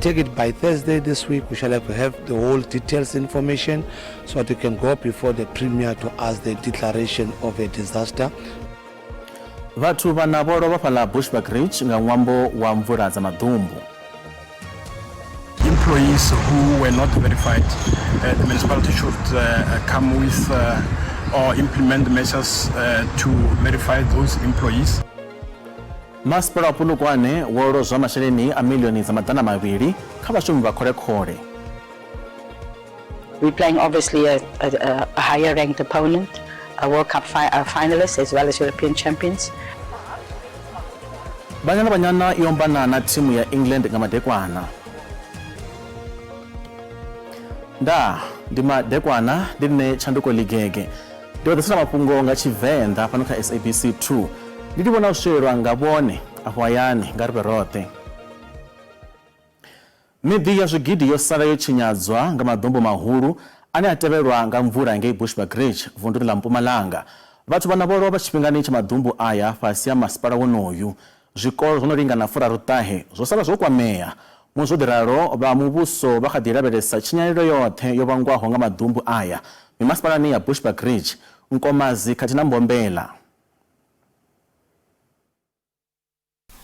take it by Thursday this week we shall have the whole details information so that we can go before the Premier to ask the declaration of a disaster. Vhathu vhana vho lovha fhaḽa Bushbuckridge nga ṅwambo wa mvula dza maḓumbu. Employees who were not verified, the municipality should come with or implement measures to verify those employees. Masipala wa Polokwane wo lozwa masheleni a miḽioni dza maḓana mavhili kha vhashumi vha khole-khole. We're playing obviously a higher ranked opponent, a World Cup finalist as well as European champions. Banyana Banyana yo ombana na thimu ya England nga madekwana. Ndaa, ndi madekwana ndi nṋe Tshanduko Ligege. Ndi vha ḓisela mafhungo nga Tshivenḓa fhano kha SABC 2. Ndi ndi vhona u swelwa nga vhone afho hayani nga ri vhe roṱhe. Miḓi ya zwigidi yo sala yo tshinyadzwa nga maḓumbu mahulu ane a tevhelwa nga mvula ngei Bushbuckridge, vunduni ḽa Mpumalanga. Vhathu vhana vho lovha tshifhingani tsha maḓumbu aya fhasi ha masipala wonoyu. Zwikolo zwo no lingana furaru-ṱahe zwo sala zwo kwamea. Musi zwo ḓi ralo, vha muvhuso vha kha ḓi lavhelesa tshinyalelo yoṱhe yo vhangwaho nga maḓumbu aya mimasipalani ya Bushbuckridge, Nkomazi khathihi na Mbombela.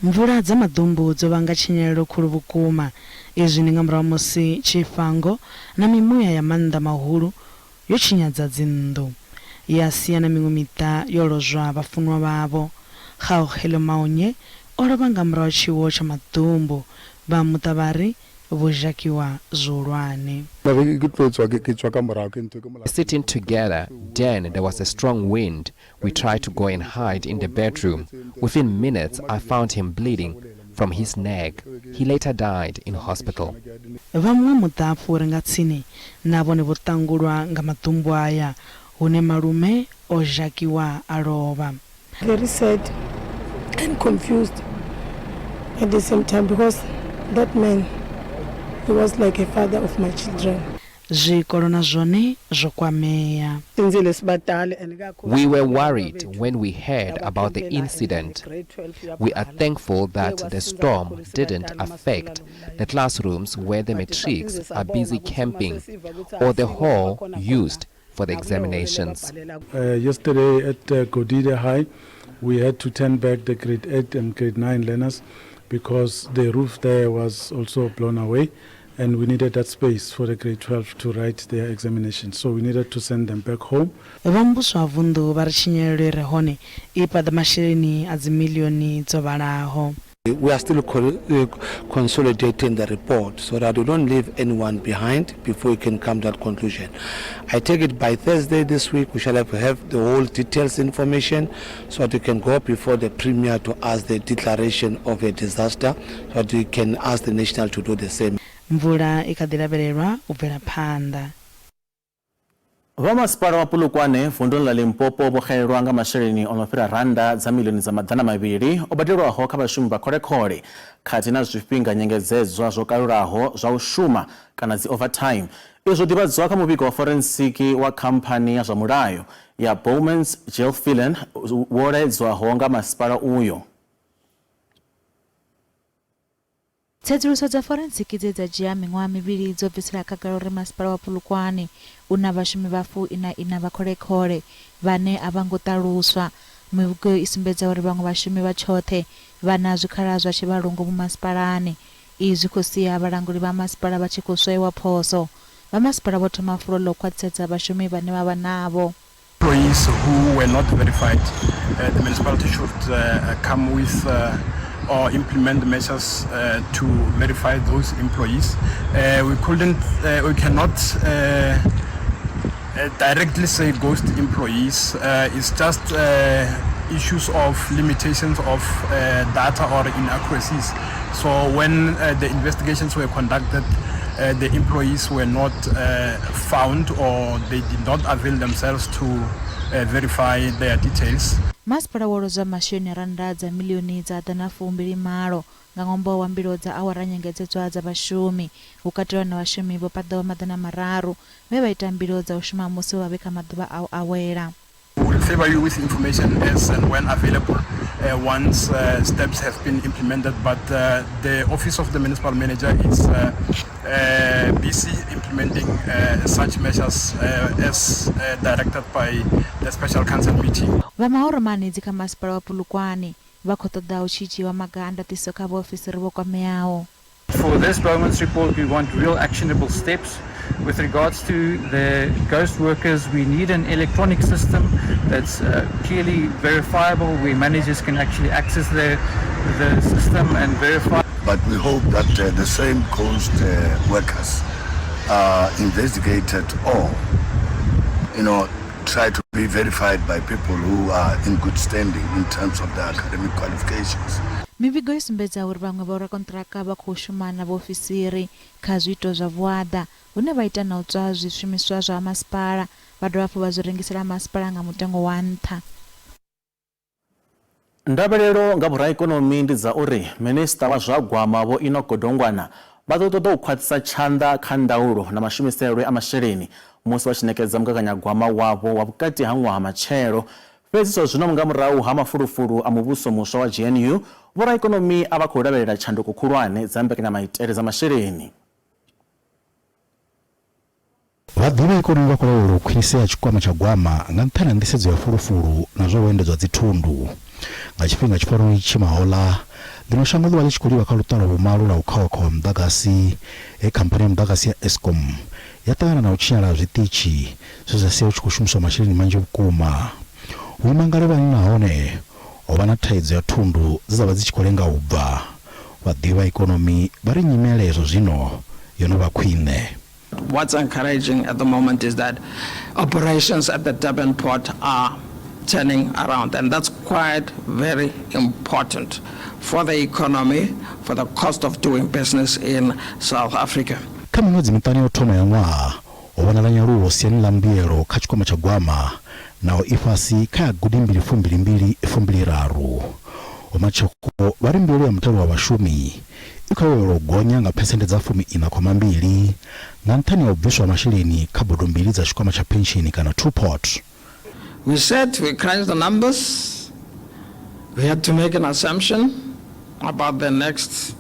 Mvula dza maḓumbu dzo vhanga tshinyalelo khulu vhukuma. Izwi ndi nga murahu ha musi tshifhango na mimuya ya maanḓa mahulu yo tshinyadza dzinnḓu, ya sia na miṅwe miṱa yo lozwa vhafunwa vhavho. Kgaogelo Maonye o lovha nga murahu ha tshiwo tsha maḓumbu. Vha muṱa vhari vho zhakiwa zwihulwane. Sitting together, then there was a strong wind. We tried to go and hide in the bedroom. Within minutes, I found him bleeding from his neck. He later died in hospital. Vha muṅwe muṱa hafhu u re nga tsini na vhone vho ṱangulwa nga maḓumbu aya, hune malume o zhakiwa a lovha. Very sad and confused at the same time because that man he was like a father of my children. Zwikolo na zwone zwo kwamea. We were worried when we heard about the incident. We are thankful that the storm didn't affect the classrooms where the matrics are busy camping or the hall used for the examinations. Yesterday at Godide High, we had to turn back the grade 8 and grade 9 learners because the roof there was also blown away and we needed that space for the grade 12 to write their examinations. So we needed to send them back home. Vha muvhuso wa vunḓu vha ri tshinyalelo i re hone i paḓa masheleni a dzimiḽioni dzo vhalaho. We are still consolidating the report so that we don't leave anyone behind before we can come to that conclusion. I take it by Thursday this week we shall have the whole details information so that we can go before the Premier to ask the declaration of a disaster so that we can ask the national to do the same. Mvula i kha ḓi lavhelelwa u bvela phanḓa. Vha masipala wa Polokwane vunduni ḽa Limpopo vho xelelwa nga masheleni o no fhira rannda dza miḽioni dza maḓana mavhili o badelwaho kha vhashumi vha khole-khole khathihi na zwifhinga nyengedzedzwa zwo kalulaho zwa u shuma kana dzi overtime. Izwi zwo ḓivhadzwa kha muvhigo wa forensiki wa khamphani ya zwa mulayo ya Bowmans Gilfillan wo laedzwaho nga masipala uyo. Tsedzuluso dza forensiki dze dza dzhia miṅwaha mivhili dzo bvisela khagala uri masipala wa Polokwane u na vhashumi vha fu-ina-ina vha khole-khole vhane a vha ngo ṱaluswa. Mivhigo i sumbedza uri vhaṅwe vhashumi vha tshoṱhe vha na zwikhala zwa tshivhalo ngomu masipalani. Izwi zwi khou sia vhalanguli vha masipala vha tshi khou swaiwa phoso. Vha masipala vho thoma fulo ḽa u khwaṱhisedza vhashumi vhane vha vha navho. Employees who were not verified, the municipality should come with or implement measures to verify those employees. We couldn't, we cannot directly say ghost employees. It's just issues of limitations of data or inaccuracies. So when the investigations were conducted, the employees were not found or they did not avail themselves to verify their details. Masipala wo lozwa masheleni a rannda dza miḽioni dza ḓana fumbili malo nga ṅwambo wa mbilo dza awara nyengedzedzwa dza vhashumi, hu katelwa na vhashumi vho paḓaho maḓana mararu vhe vha ita mbilo dza u shuma musi vho vha vhe kha maḓuvha a u awela. We will favor you with information as and when available. once steps have been implemented. But the Office of the Municipal Manager is busy implementing such measures as directed by the special council meeting. Vha mahoro manedzi kha masipala wa Polokwane vha khou ṱoḓa u tshi dzhiiwa maga a ndaṱiso kha vhaofisiri vho kwameaho. For this Bowman's report, we want real actionable steps. With regards to the ghost workers, we need an electronic system that's clearly verifiable, where managers can actually access the system and verify. But we hope that the same ghost workers are investigated or try to be verified by people who are in good standing in terms of their academic qualifications. Mivhigo i sumbedza uri vhaṅwe vho rakonṱiraka vha khou shuma na vhaofisiri kha zwiito zwa vhuaḓa, hune vha ita na u tswa zwishumiswa zwa masipala vha dovha hafhu vha zwi rengisela masipala nga mutengo wa nṱha. Ndavhelelo nga vhoraikonomi ndi dza uri minisiṱa wa zwa gwama Vho Enoch Godongwana vha ḓo ṱoḓa u khwaṱhisa tshanḓa kha ndaulo na mashumiselwe a masheleni musi vha tshi ṋekedza mugaganyagwama wavho wa vhukati ha ṅwaha matshelo. Fhedzi zwa zwino nga murahu ha mafulufulu a muvhuso muswa wa GNU, vhoraikonomi a vha khou lavhelela tshanduko khulwane dza mbekanyamaitele dza masheleni. Vhaḓivhi vha ikonomi vha khou lavhelela u khwinisea ha tshikwama tsha gwama nga nṱhani ha nḓisedzo ya fulufulu na zwa u endedzwa ha dzithundu. Nga tshifhinga tshi fanaho itshi mahoḽa, ḽino shango ḽo vha ḽi tshi khou livha kha luṱa lwa vhumalo lwa u khaukhauha ha muḓagasi he khamphani ya muḓagasi ya Eskom ya ṱangana na u tshinyala ha zwiṱitshi zwe zwa sia hu tshi khou shumiswa masheleni manzhi vhukuma. Vhuimangalavhani nahone ho vha na thaidzo ya thundu dze dza vha dzi tshi khou lenga u bva. Vhaḓivhi vha ikonomi vha ri nyimele zwa zwino yo no vha khwine. What's encouraging at the moment is that operations at the Durban port are turning around, and that's quite very important for the economy, for the cost of doing business in South Africa. Kha miṅwedzi miṱanu ya u thoma ya ṅwaha, ho vhonala nyaluwo siani ḽa mbuyelo kha tshikwama tsha gwama, naho i fhasi kha ya gudi mbili fumbili mbili fumbili raru. Vho Mashego vha ri mbuyelo ya muthelo wa vhashumi i khou lavhelelwa u gonya nga phesenthe dza fumi ina khoma mbili nga nṱhani ha u bviswa ha masheleni kha bodo mbili dza tshikwama tsha phentsheni kana two-pot. We said we crunched the numbers, we had to make an assumption about the next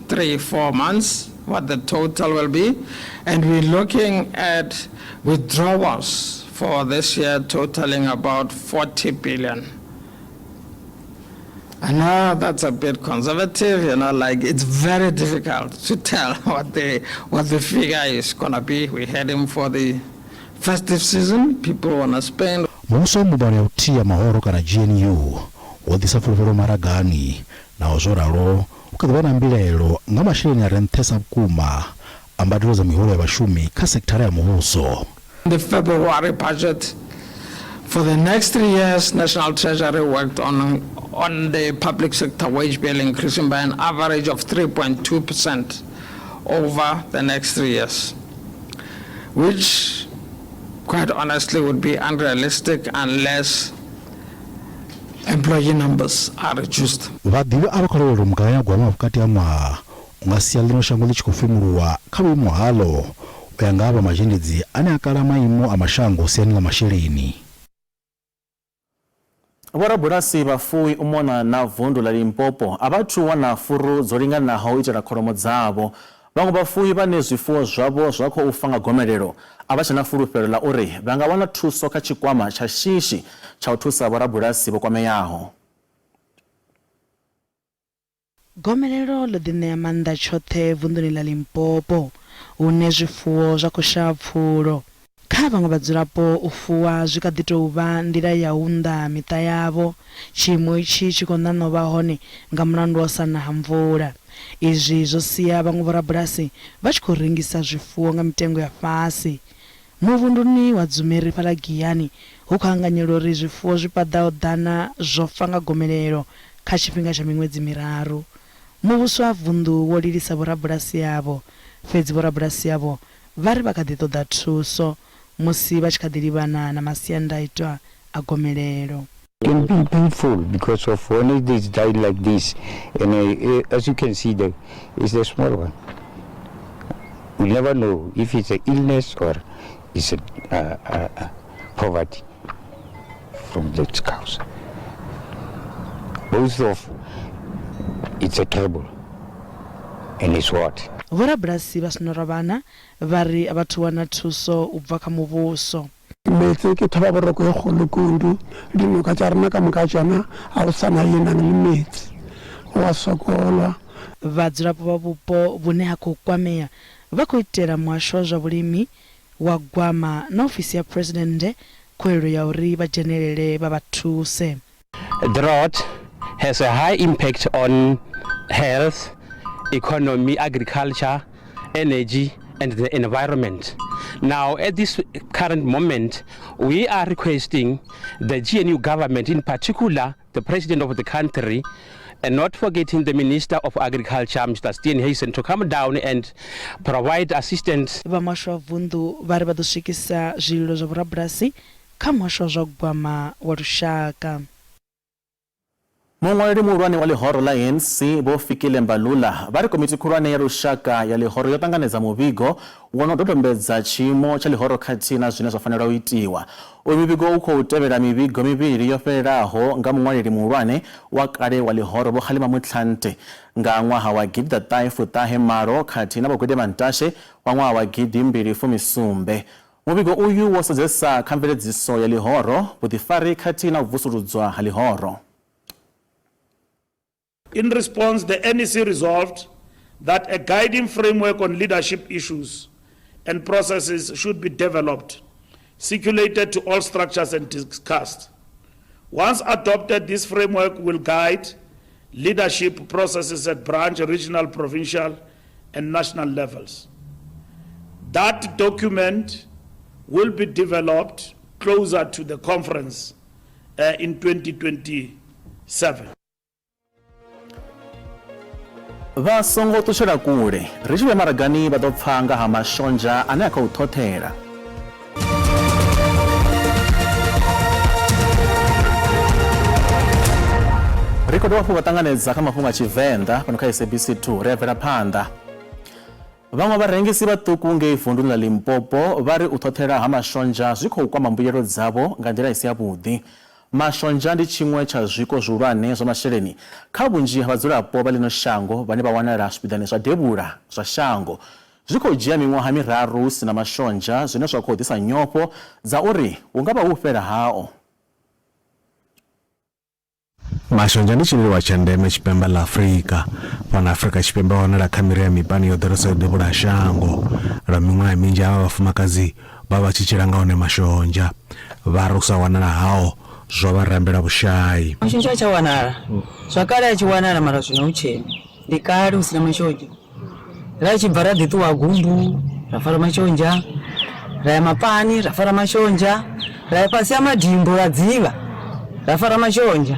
3-4 months, what the total will be, and we're looking at withdrawals for this year totaling about 40 billion. I know that's a bit conservative, like it's very difficult to tell what the figure is going to be. We're heading for the festive season, people want to spend. Muvhuso wa mbumbano ya vhuthihi ya mahoro kana GNU wo ḓisa fulufhelo maragani, naho zwo ralo hu kha ḓi vha na mbilaelo nga masheleni a re nṱhesa vhukuma a mbadelo dza miholo ya vhashumi kha sekithara ya muvhuso. The February budget for the next 3 years, National Treasury worked on the public sector wage bill increasing by an average of 3.2% over the next 3 years, which quite honestly would be unrealistic unless employee numbers are reduced. Vhaḓivhi a vha khou lavhelela uri mugaganyagwama wa vhukati ha ṅwaha u nga sia ḽino shango ḽi tshi khou femuluwa kha vhuimo haḽo u ya nga ha vha mazhendedzi ane a kala maimo a mashango siani ḽa masheleni. Vhorabulasi vhafuwi u mona na vundu ḽa Limpopo a vha athu wana furu dzo linganaho u itela kholomo dzavho. Vhaṅwe vhafuwi vhane zwifuwo zwavho zwa khou fa nga gomelelo a vha tshe na fulufhelo ḽa uri vha nga wana thuso kha tshikwama tsha shishi tsha u thusa vhorabulasi vho kwameaho. Gomelelo ḽo ḓiṋea maanḓa tshoṱhe vunḓuni ḽa Limpopo, hune zwifuwo zwa khou shaya pfulo. Kha vhaṅwe vhadzulapo u fuwa zwi kha ḓi tou vha nḓila ya u nnḓa miṱa yavho. Tshiimo itshi tshi khou ṋaṋa u vha hone nga mulandu wa u sa na ha mvula. Izwi zwo sia vhaṅwe vhorabulasi vha tshi khou rengisa zwifuwo nga mitengo ya fhasi. Muvhunduni wa Dzumeri fhaḽa Giyani hu khou anganyelwa uri zwifuwo zwi paḓaho ḓana zwo fa nga gomelelo kha tshifhinga tsha miṅwedzi miraru. Muvhuso wa vunḓu wo lilisa vhorabulasi avho, fhedzi vhorabulasi avho vha ri vha kha ḓi ṱoḓa thuso musi vha tshi kha ḓi livhana na masiandaitwa a gomelelo. It can be painful because of when it is died like this, and as you can see, there is a small one. We never know if it's an illness or it's a poverty from the cows. Both of it's a trouble and it's what. Vhorabulasi vha Snoravhana vha ri a vha thu wana thuso u bva kha muvhuso. Meetse ke thobaboroko e kgolo kudu. Dinoka tša rena ka moka tšona ga go sa na ye nang le meetse. Go a sokolwa. Vhadzulapo vha vhupo vhune ha khou kwamea vha khou itela Muhasho wa zwa Vhulimi wa Gwama na Ofisi ya Phresidennde khuwelelo ya uri vha dzhenelele vha vha thuse. Drought has a high impact on health, economy, agriculture, energy and the environment. Now, at this current moment, we are requesting the GNU government, in particular the president of the country, and not forgetting the Minister of Agriculture, Mr. Steenhuisen, to come down and provide assistance. Vha muhasho wa vunḓu vha ri vha ḓo swikisa zwililo zwa vhorabulasi kha muhasho wa zwa gwama wa lushaka. Muṅwaleli muhulwane wa ḽihoro ḽa ANC Vho Fikile Mbalula vha ri komiti khulwane ya lushaka ya ḽihoro yo ṱanganedza muvhigo wo no dodombedza tshiimo tsha ḽihoro khathihi na zwine zwa fanela u itiwa. Uyu muvhigo u khou tevhela mivhigo mivhili yo fhelelaho nga muṅwaleli muhulwane wa kale wa ḽihoro Vho Kgalema Motlanthe nga ṅwaha wa gidiḓaṱahe fuṱahe malo khathihi na Vho Gwede Mantashe wa ṅwaha wa gidimbili fumi sumbe. Muvhigo uyu wo sedzesa kha mveledziso ya ḽihoro, vhuḓifari khathihi na u vusuludzwa ha ḽihoro. In response, the NEC resolved that a guiding framework on leadership issues and processes should be developed, circulated to all structures and discussed. Once adopted, this framework will guide leadership processes at branch, regional, provincial, and national levels. That document will be developed closer to the conference in 2027. Vha songo ṱutshela kule, ri tshi vhuya maragani vha ḓo pfa nga ha mashonzha ane a khou ṱhoṱhela. Ri khou dovha hafhu vha ṱanganedza kha mafhungo a Tshivenḓa fhano kha SABC 2. Ri a bvela phanḓa. Vhaṅwe vharengisi vhaṱuku ngei vunduni ḽa Limpopo vha ri u ṱhoṱhela ha mashonzha zwi khou kwama mbuyelo dzavho nga nḓila i si yavhuḓi. Mashonzha ndi tshiṅwe tsha zwiko zwihulwane zwa masheleni kha vhunzhi ha vhadzulapo vha ḽino shango vhane vha wanala zwipiḓani zwa devhula zwa shango. Zwi khou dzhia miṅwaha miraru hu si na mashonzha zwine zwa khou ḓisa nyofho dza uri hu nga vha hu u fhela hao. Mashonzha ndi tshiḽiwa tsha ndeme tshipembe ḽa Afrika. Fhano Afrika Tshipembe a wanala kha miri ya mipani yo ḓalesaho devhula ha shango. Lwa miṅwaha minzhi havha vhafumakadzi vha vha tshi tshila nga one mashonzha. Vha ri u sa wanala hao zwo vha rambela vhushai. Mashonzha a tsha wanala. Zwa kale a tshi wanala mara zwino hu tshena. Ndi kale hu si na mashonzha. Ra tshi bva ra ḓi ṱuwa Gumbu ra fara mashonzha, ra ya Mapani ra fara mashonzha, ra ya fhasi ha Madimbo ra Dzivha ra fara mashonzha.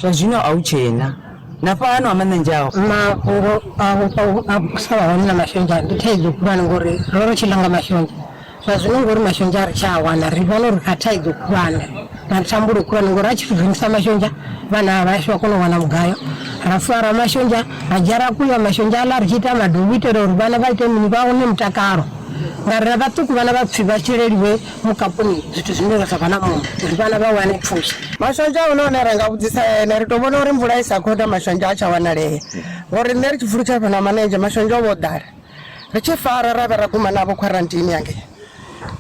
Zwa zwino a hu tshena na fhano ha Maṋenzhao. Mafhungo a u sa vha hone na mashonzha ndi thaidzo khulwane ngori ro ri tshi ḽa nga mashonzha. Zwa zwino ngori mashonzha a ri tsha a wana ri vhona uri kha thaidzo khulwane na thambulo khulwane ngori a tshi rengisa mashonzha vhana vhashu vha kona u wana mugayo ra fara mashonzha ra dzhia ra kuya mashonzha aḽa ri tshi ita madovhi u itela uri vhana vha ite mini vha wane mutakalo ngauri na vhaṱuku vhana vha pfhi vha sheleliwe mukapuni zwithu zwine zwa sa vha na muṋo uri vhana vha wane pfhushi. Mashonzha a huna hune ra nga vhudzisa ene ri tou vhona uri mvula i sa khou na mashonzha a tsha wanalea ngori nṋe ri tshi pfulutsha fhano ha Manenzhe mashonzha o vha o ḓala. Ri tshi fara ra vha ra guma navho khwarantini hangei.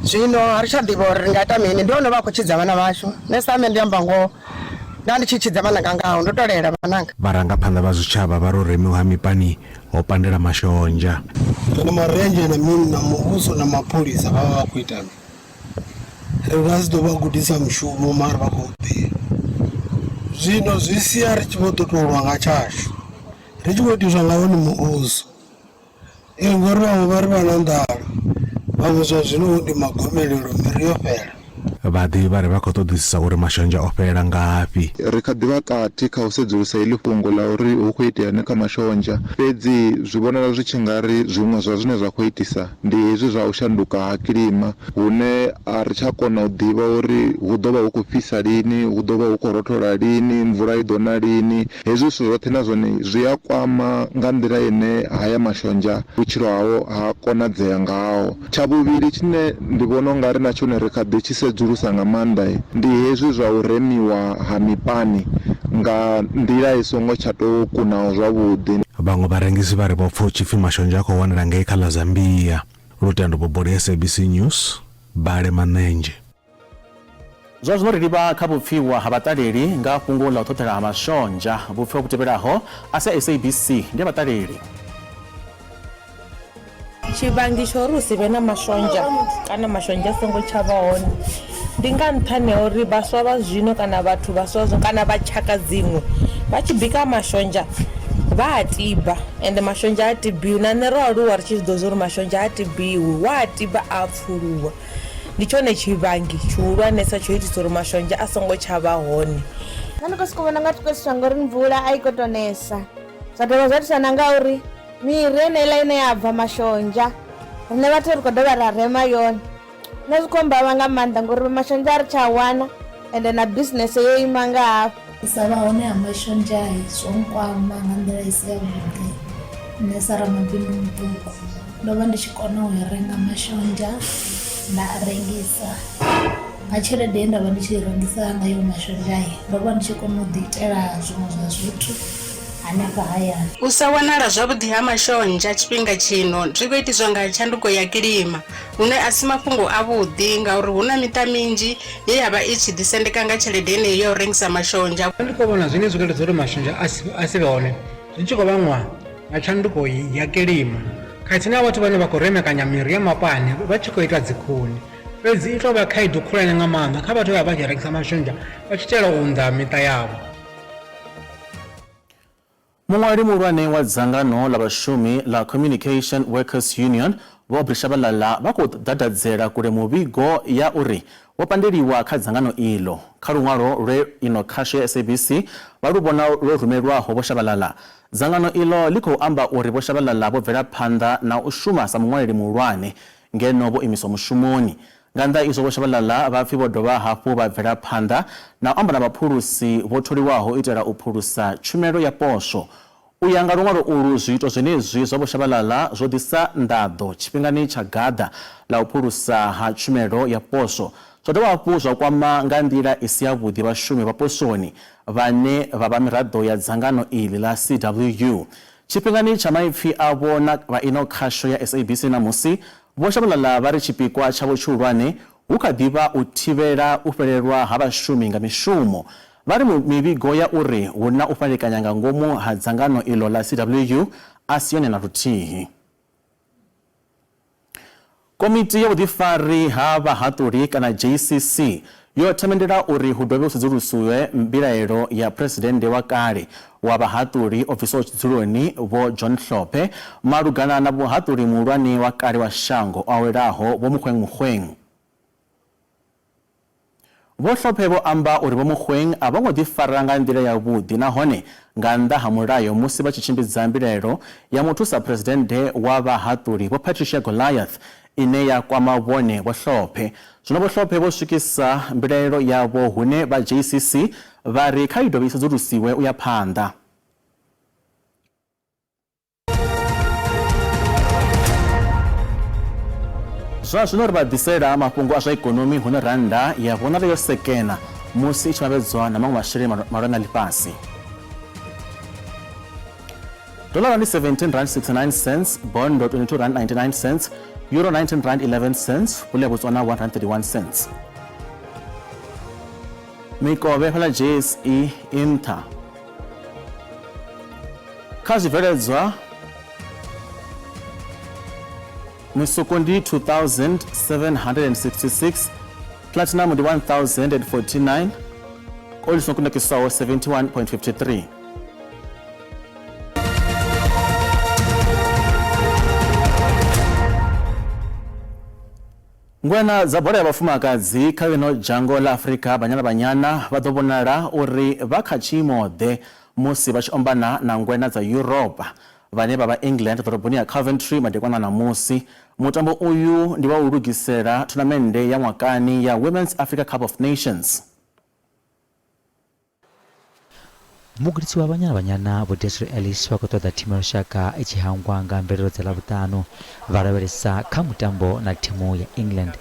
Zwino a ri tsha ḓivha uri ri nga ita mini, ndi hone vha khou tshidza vhana vhashu. Nṋe sa mme ndi amba ngoho, nda ndi tshi tshidza vhananga ngaho, ndo to lela vhananga. Vharangaphanḓa vha zwitshavha vha ri u remiwa ha mipani ho pandela mashonzha. Kana marenzhe na mini na muvhuso na mapholisa vha vha vha khou ita mini? Ri nga si ḓo vha gudisa mushumo mara vha khou ḓivha. Zwino zwi sia ri tshi vho ḓo tou lwa nga tshashu ri tshi khou itiswa nga wone muvhuso. Ee, ngori vhaṅwe vha ri vha na nḓala, vhaṅwe zwa zwino ndi magomelelo miri yo fhela. Vhaḓivhi vha ri vha khou ṱoḓisisa uri mashonzha o fhelela ngafhi. Ri kha ḓi vha kati kha u sedzulusa heḽi fhungo ḽa uri hu khou iteani kha mashonzha, fhedzi zwi vhonala zwi tshi nga ri zwiṅwe zwa zwine zwa khou itisa ndi hezwi zwa u shanduka ha kilima hune a ri tsha kona u ḓivha uri hu ḓo vha hu khou fhisa lini, hu ḓo vha hu khou rothola lini, mvula i ḓo na lini. Hezwi zwithu zwoṱhe na zwone zwi a kwama nga nḓila ine haya mashonzha vhutshilo hao ha konadzea ngaho. Tsha vhuvhili tshine ndi vhona u nga ri na tshone ri kha ḓi tshi sedzulusa nga maanḓa ndi hezwi zwa u remiwa ha mipani. nga nḓila i songo tsha tou kunaho zwavhuḓi. Vhaṅwe vharengisi vha ri vho pfa hu tshi pfi mashonzha a khou wanala ngei kha ḽa Zambia. Lutendo Boboli, SABC News, Bale Manenzhe. Zwa zwino ri livha kha vhupfiwa ha vhaṱaleli nga fhungo ḽa u ṱhoṱhela ha mashonzha. Vhupfiwa vhu tevhelaho a si a SABC, ndi a vhaṱaleli. Tshivhangi tsha uri hu si vhe na mashonzha kana mashonzha a songo tsha vha hone ndi nga nṱhani ha uri vhaswa vha zwino kana vhathu vhaswa zwino kana vha tshaka dziṅwe vha tshi bika mashonzha vha a tiba ende mashonzha a tibiwi na nṋe ro aluwa ri tshi zwi ḓivha zwa uri mashonzha ha tibiwi wa a tiba a pfuluwa. Ndi tshone tshivhangi tshihulwanesa tsho itisa uri mashonzha a songo tsha vha hone. Nṋe ndi khou sokou vhona unga zwi khou itiswa ngori mvula a i khou tou nesa zwa dovha zwa itiswa na ngauri miri yeneiḽa ine ya bva mashonzha riṋe vhathu ri khou dovha ra rema yone. Nṋe zwi khou mbavha nga maanḓa ngori mashonzha a ri tsha a wana ende na bisinese yo ima nga hafha. U sa vha hone ha mashonzha zwo nkwama nga nḓila i si yavhuḓi nṋe sa ramabindu muṱuku. Ndo vha ndi tshi kona u ya renga mashonzha nda a rengisa nga tshelede ye nda vha ndi tshi rengisa ngayo mashonzha ndo vha ndi tshi kona u ḓi itela zwiṅwe zwa zwithu hanefha hayani. U sa wanala zwavhuḓi ha mashonzha tshifhinga tshino zwi khou itiswa nga tshanduko ya kilima hune a si mafhungo avhuḓi ngauri hu na miṱa minzhi ye ya vha i tshi ḓisendeka nga tshelede yeneyo ya u rengisa mashonzha. Nṋe ndi khou vhona zwine zwi khou ita uri mashonzha a si vhe hone zwi tshi khou vhangwa nga tshanduko ya kilima khathihi na vhathu vhane vha khou remekanya miri ya mapani vha tshi khou ita dzikhuni. Fhedzi i tou vha khaedu khulwane nga maanḓa kha vhathu vhe vha vha tshi rengisa mashonzha vha tshi itela u unḓa miṱa yavho. Muṅwaleli muhulwane wa dzangano ḽa vhashumi ḽa Communication Workers Union Vho Aubrey Shabalala vha khou dadadzela kule muvhigo ya uri vho pandeliwa kha dzangano iḽo. Kha luṅwalo lwe ino khasho ya SABC vha lu vhona lwo rumelwaho Vho Shabalala, dzangano iḽo ḽi khou amba uri Vho Shabalala vho bvela phanḓa na u shuma sa muṅwaleli muhulwane ngeno vho imiswa mushumoni. Nga nnḓa ha izwo, Vho Shabalala vha pfi vho dovha hafhu vha bvela phanḓa na u amba na vhaphulusi vho tholiwaho u itela u phulusa tshumelo ya poswo. U ya nga luṅwalo ulu, zwiito zwenezwi zwa Vho Shabalala zwo ḓisa nḓaḓo tshifhingani tsha gaḓa ḽa u phulusa ha tshumelo ya poswo, zwa dovha hafhu zwa kwama nga nḓila i si yavhuḓi vhashumi vha poswoni vhane vha vha miraḓo ya dzangano iḽi ḽa CWU. Tshifhingani tsha maipfi avho na vha ino khasho ya SABC namusi, Vho Shabalala vha ri tshipikwa tshavho tshihulwane hu kha ḓi vha u thivhela u fhelelwa ha vhashumi nga mishumo. Vha ri mivhigo ya uri hu na u fhandekanya nga ngomu ha dzangano iḽo ḽa CWU a si yone na luthihi. Komiti ya vhuḓifari ha vhahaṱuli kana JCC yo themendela uri hu dovhe hu sedzulusiwe mbilaelo ya Phresidennde wa kale wa vhahaṱuli o bviswaho tshidzuloni Vho John Hlophe malugana na muhaṱuli muhulwane wa kale wa shango o awelaho Vho Mogoeng Mogoeng. Vho Hlophe vho amba uri Vho Mogoeng a vho ngo ḓifara nga nḓila yavhuḓi nahone nga nnḓa ha mulayo musi vha tshi tshimbidza mbilaelo ya muthusa-phresidennde wa vhahaṱuli Vho Patricia Goliath ine ya kwama vhone Vho Hlophe. Zwino Vho Hlophe vho swikisa mbilaelo yavho hune vha JCC vha ri kha i dovhe i sedzulusiwe u ya phanḓa. Zwa zwino ri vha ḓisela mafhungo a zwa ikonomi hune rannda ya vhonala yo sekena musi i tshi vhambedzwa na maṅwe masheleni mahulwane a ḽifhasi. Dolara ndi 17 rand 69 cents, bondo 22 rand 99 cents, euro 19 rand 11 cents, pula ya Botswana 1 rand 31 cents. Mikovhe fhala JSE i nṱha kha zwibveledzwa misuku ndi 2766 platinum ndi 1049 oli songo kunakiswaho 71.53 Ngwena dza bola ya vhafumakadzi kha ḽino dzhango ḽa Afrika Banyana Banyana vha ḓo vhonala uri vha kha tshiimo-ḓe musi vha tshi ombana na ngwena dza Yuropa vhane vha vha England ḓoroboni ya Coventry madekwana a ṋamusi. Mutambo uyu ndi wa u lugisela thonamennde ya ṅwakani ya Women's Africa Cup of Nations. Mugudisi wa Banyana Banyana Vho Desiree Ellis vha khou ṱoḓa thimu ya lushaka i tshi hangwa nga mvelelo dza Ḽavhuṱanu vha lavhelesa kha mutambo na thimu ya England.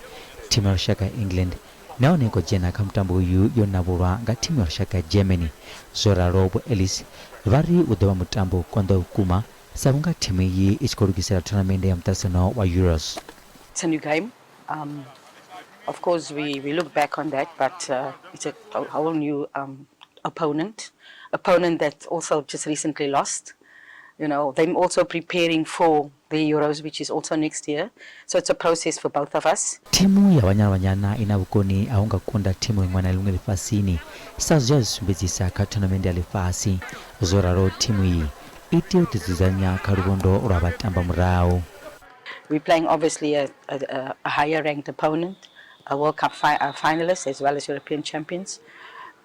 Thimu ya lushaka ya England nahone i khou dzhena kha mutambo uyu yo navhulwa nga thimu ya lushaka ya Germany. Zwo ralo Vho Ellis vha ri u ḓo vha mutambo u konḓaho vhukuma sa vhunga thimu iyi i tshi khou lugisela thonamennde ya muṱaṱisano wa Euros. It's a new game. Um, of course, we, we look back on that, but uh, it's a, a whole new um, opponent, opponent that also just recently lost. You know, them also preparing for the Euros, which is also next year. So it's a process for both of us. Thimu ya Banyana Banyana i na vhukoni ha u nga kunda thimu iṅwe na iṅwe ḽifhasini sa zwe ya zwi sumbedzisa kha thonamennde ya ḽifhasi. Zwo ralo thimu iyi i tea u ḓidzudzanya kha luvhondo lwa vhatamba murahu. We're playing obviously a, a, a higher ranked opponent, a World Cup fi a finalist as well as European champions.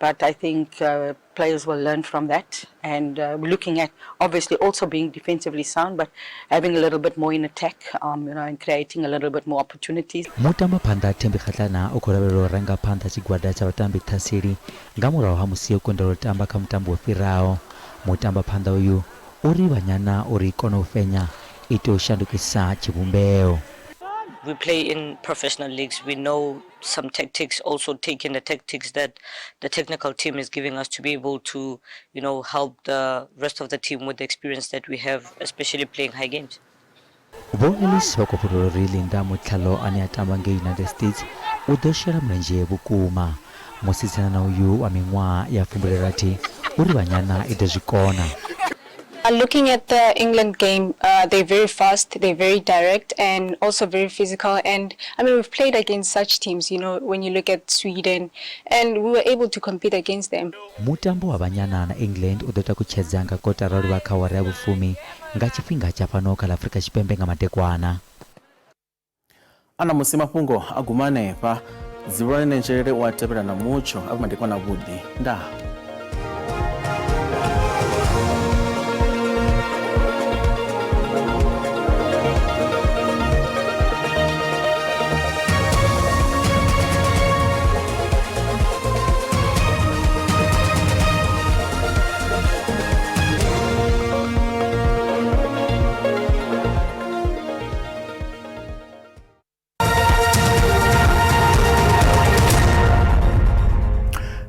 But I think uh, players will learn from that. And uh, we're looking at obviously also being defensively sound, but having a little bit more in attack, um, you know, and creating a little bit more opportunities. Mutambaphanḓa Thembi Kgatlana u khou lavhelelwa u ranga phanḓa tshigwada tsha vhatambi ṱhaseli nga murahu ha musi o kundelwa u tamba kha mutambo wo fhiraho. Mutambaphanḓa uyu u ri Banyana uri i kone u fhenya i tea u shandukisa tshivhumbeo. We play in professional leagues. We know some tactics, also taking the tactics that the technical team is giving us to be able to, you know, help the rest of the team with the experience that we have, especially playing high games. Vho Ellis vha khou fhulufhela uri Linda Motlhalo ane a tamba ngei United States u ḓo shela mulenzhe vhukuma. Musidzana uyu wa miṅwaha ya 60 u ri Banyana i ḓo zwi kona. Looking at the England game, uh, they're very fast, they're very direct, and also very physical. And I mean, we've played against such teams, you know, when you look at Sweden, and we were able to compete against them. Mutambo wa Banyana na England u ḓo takutshedza nga kotara luvha kha awara ya vhufumi nga tshifhinga tsha fhano kha ḽa Afrika Tshipembe nga madekwana. A ṋamusi mafhungo a guma hanefha. Dzivhulani Nenzhelele u a tevhela na mutsho a vhe madekwana avhuḓi. Ndaa.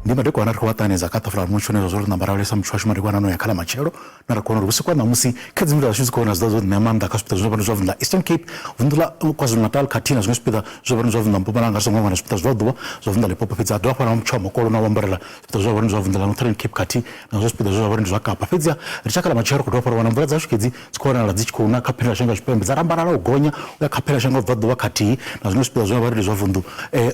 Ndi madekwana ri khou vha ṱanganedza kha ṱafula mutsho une zwa zwo ri namba lavhelesa mutsho washu madekwana ano ya kha ḽa matshelo na ri kona uri vhusiku ha ṋamusi kha dzi mvula dzashu dzi khou vhona zwiḓa zwo ṋea maanḓa kha zwipiḓa zwine vha zwa vunḓu ḽa Eastern Cape, vunḓu ḽa KwaZulu-Natal khathihi na zwiṅwe zwipiḓa zwe vha zwa vunḓu ḽa Mpumalanga ri songo hangwa na zwipiḓa zwa ḓuvha zwa vunḓu ḽa Limpopo fhedzi ha dovha hafhu ha vha na mutsho wa makolo na u ambarela zwipiḓa zwe zwa vha zwa vunḓu ḽa Northern Cape khathihi na zwiṅwe zwipiḓa zwe zwa vha ndi zwa Kapa. Fhedziha ri tshi ya kha ḽa matshelo ri khou dovha hafhu ra wana mvula dzashu khedzi dzi khou wanala dzi tshi khou na kha phendelashango ya tshipembe dza rambalala u gonya u ya kha phendelashango ya vhubvaḓuvha khathihi na zwiṅwe zwipiḓa zwine vha ri ndi zwa vunḓu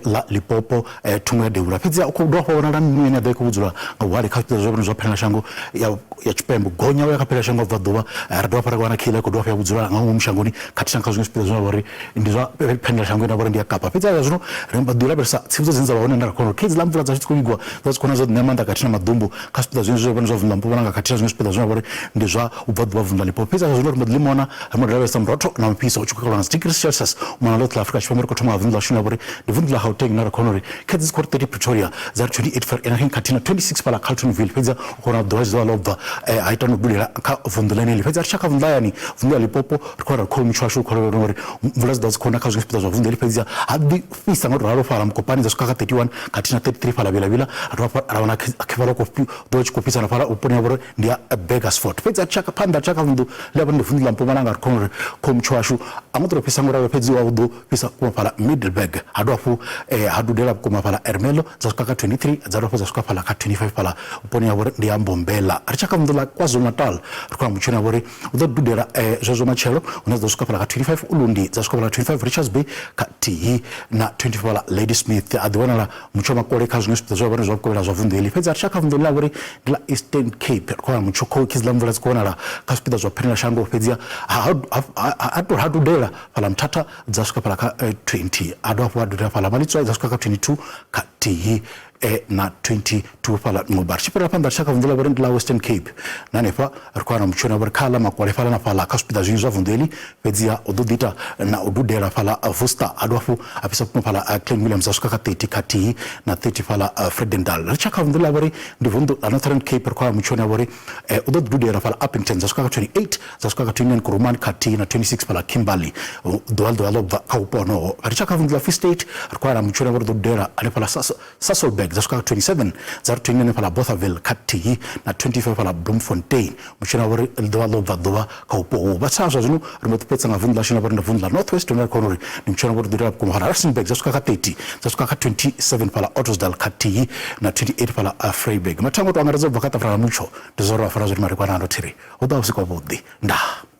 ḽa Limpopo thungo ya devhula. Fhedziha u khou dovha hafhu wa vhonala mimuya ine ya ḓo i khou vhudzula nga vhuhali kha zwipiḓa zwa zwa phendelashango ya ya tshipembe u gonya u ya kha phendelashango ya vhubvaḓuvha ra dovha hafhu ra wana kheiḽa i khou dovha hafhu ya vhudzula nga ngomu shangoni khathihi na kha zwiṅwe zwipiḓa zwine vha vha uri ndi zwa phendelashango ine ya vha uri ndi ya Kapa. Fhedzi zwa zwino ri mba ḓi lavhelesa tsivhudzo dzine dza vha hone nda ri khou uri kheidziḽa mvula dzashu dzi khou vhigiwa dza dzi khou na zwo ṋea maanḓa khathihi na maḓumbu kha zwipiḓa zwinzhi zwe zwa vunḓu ḽa Mpumalanga khathihi na zwiṅwe zwipiḓa zwine vha uri ndi zwa vhubvaḓuvha vunḓu ḽa Limpopo. Fhedzi zwa zwino ri mbo ḓi limona ri mbo ḓi lavhelesa murotho na mufhiso u tshi khou kalwa nga dzi degrees Celsius u mona ḽoṱhe ḽa Afrika Tshipembe. Ri khou thoma nga vunḓu ḽashu ḽine ḽa vha uri ndi vunḓu ḽa Gauteng na ri khou wana uri kha dzi khou ri 30 Pretoria dza ri 28 Vereeniging khathihi na 26 fhaḽa Carltonville. Fhedzi u khou wana ḓuvha ḽi ḓovha ḽo bva ha ita no dulela kha vunḓu ḽeneḽi. Fhedzi ri tshi ya kha vunḓu ḽa hayani vunḓu ḽa Limpopo ri khou wana uri khoyu mutsho washu u khou lavhelelwa uri mvula dzi ḓovha dzi khou na kha zwiṅwe zwipiḓa zwa vunḓu heḽi. Fhedzi ha ḓi fhisa nga u tou ralo fhaḽa Mokopane dza swika kha 31 khathihi na 33 fhaḽa Vila-Vila ra dovha ra wana khefhaḽa khou ḓo tshi khou fhisa na fhaḽa vhuponi ha vhori ndi ya Burgersfort. Fhedzi a tshaka phanḓa tshaka vunḓu ḽi avha ndi vunḓu ḽa Mpumalanga ri khou uri khomutsho washu a ngo tou fhisa ngo ralo fhedzi wa u ḓo fhisa vhukuma fhaḽa Middelburg ha dovha hafhu ha dudela vhukuma fhaḽa Ermelo dza swika kha 23 dza dovha hafhu dza swika fhaḽa kha 25 fhaḽa vhuponi ha vhori ndi ya Mbombela. Ri tshaka vunḓu ḽa KwaZulu-Natal ri khou amba mutshoni wa vhori u ḓo dudela zwezwo matshelo hune dza ḓo swika fhaḽa kha 25 Ulundi dza swika fhaḽa 25 Richards Bay khathihi na 24 fhaḽa Ladysmith a ḓi wanala mutsho makole kha zwiṅwe zwipiḓa zwa vhone zwa vhukovhela zwa vunḓu heḽi. Fhedzi a ri tsha kha vunḓu ḽa vhori ndi ḽa Eastern Cape ri khou wana mutsho khou khidziḽa mvula dzi khou wanala kha zwipiḓa zwa phendelashango fhedzi ha tou ha dudela fhaḽa Mthatha dza swika fhaḽa kha 20 ha dovha hafhu ha dudela fhaḽa Malitswai dza swika kha 22 khathihi. na 22 fhaḽa Ncuba. Ri tshi fhirela phanḓa ri tshi ya kha vunḓu ḽa vhori ndi ḽa Western Cape na hanefha ri khou wana mutshoni wa vhori kha ḽa makole fhaḽa na fhaḽa kha zwipiḓa zwinzhi zwa vunḓu heḽi fhedziha u ḓo ḓi ita na u dudela fhaḽa Worcester a dovha hafhu a fhisa vhukuma fhaḽa Klein Williams a swika kha 30 khathihi na 30 fhaḽa Vredendal. Ri tshi ya kha vunḓu ḽa vhori ndi vunḓu ḽa Northern Cape ri khou wana mutshoni wa vhori u ḓo ḓi dudela fhaḽa Upington dza swika kha 28 dza swika kha 29 Kuruman khathihi na 26 fhaḽa Kimberley. Ḓuvha ḽi ḓo vha ḽo bva kha vhupo honoho. Ri tshi ya kha vunḓu ḽa Free State ri khou wana mutshoni wa vhori u ḓo dudela hanefhaḽa Sasolburg dza swika kha 27, dza ri 29 fhaḽa Bothaville khathihi na 25 fhaḽa Bloemfontein. Mutshoni wa vhori ḽi ḓo vha ḽo bva ḓuvha kha vhupo hovhu. Vha tsha zwa zwino ri mbo ḓi fhedza nga vunḓu ḽashu ḽine ḽa vha uri ndi vunḓu ḽa North West hune ra khou wana uri ndi mutshoni wa vhori u ḓo itela vhukuma fhaḽa Rustenburg dza swika kha 30, dza swika kha 27 fhaḽa Ottosdal khathihi na 28 fhaḽa Vryburg. Mathango o tou angaredza u bva kha ṱafula ḽa mutsho ndi zwo ri vha fara zwori madekwana ano thiri hu ḓo vha vhusiku havhuḓi. Ndaa.